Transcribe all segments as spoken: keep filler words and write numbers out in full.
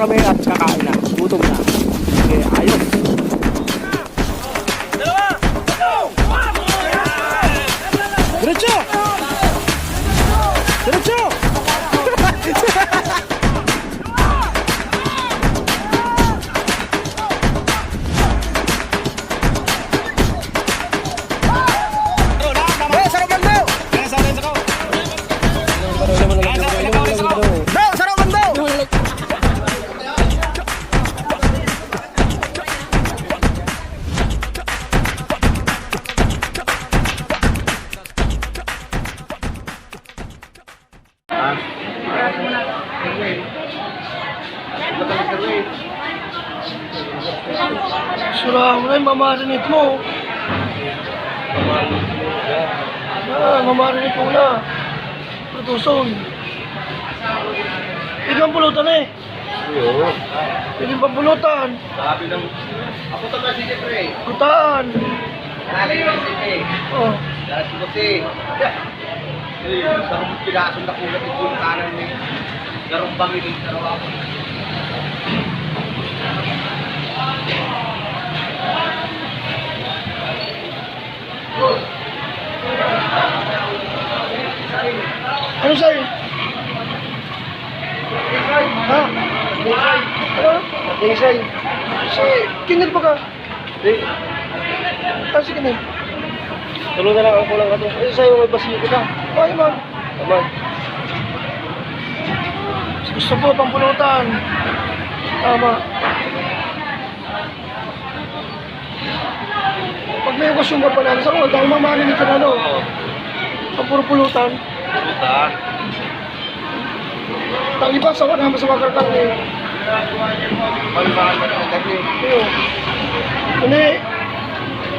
Kami at kakain na. Gutom na. Okay, ayos. Diretso! Diretso! Bro, sarap man, bro! Bro, sarap man, bro! Sura mo na yung mamarinit mo. Ah, mamarinit mo na. Prituson. Ikaw ang pulutan eh. Iyo. Pwede pampulutan. Sabi ng... Ako to na si Jeffrey. Kutaan. Dali, Jeffrey. Oh. Dali, Jeffrey. Uy, sarong piraso na kulat yung pultanan ni Garong Bangin, yung karawa ko. Ano sa'yo? Ha? Ano? Isay. Si Kinil pa ka? Di. Ah, sige na. Tulo na lang ang kulang ka to. Ay, sa'yo may basiyo kita. Ay, man. Tama. Gusto ko, pampulutan. Tama. Pag may okasyon ka pa lang, sa mga daw mamani nito na, no? Oo. Pampulupulutan. Pulutan. Ang iba, sawa naman sa mga karkar ni... Palibangan na ng karne. Iyo. Ini,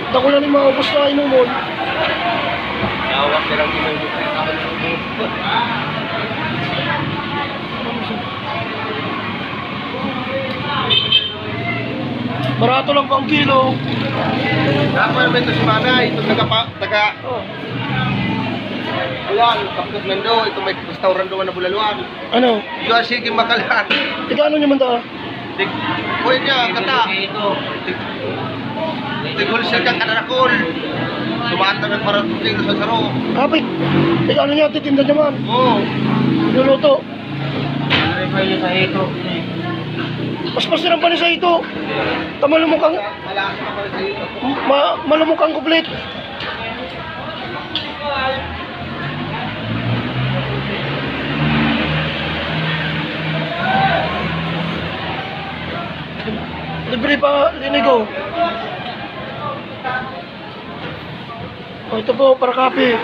dako na ni mga ubos na inumon. Yawak nilang inumon. Barato lang po ang kilo. Dapat may ito si Manay, ito taga pa, taga... Oh. Ayan, kapag nando, ito may restaurant doon na Bulaluan. Ano? Diyan, sige, makalan. Tigano niya man ta? Tig-, kuya niya, kata. Tig-, tigol siya kang kanarakol. Sumata ng paratuting sa saro. Ah, pig-, tigano niya, titinda niya man. Oo. Niluluto. Ano rin kayo sa ito? Mas masarap pa rin sa ito. Tamalumok ang, Malasa pa rin sa ito. Ma-, malumok ang kublit. Libre pa, linigo. O, ito po, para kape.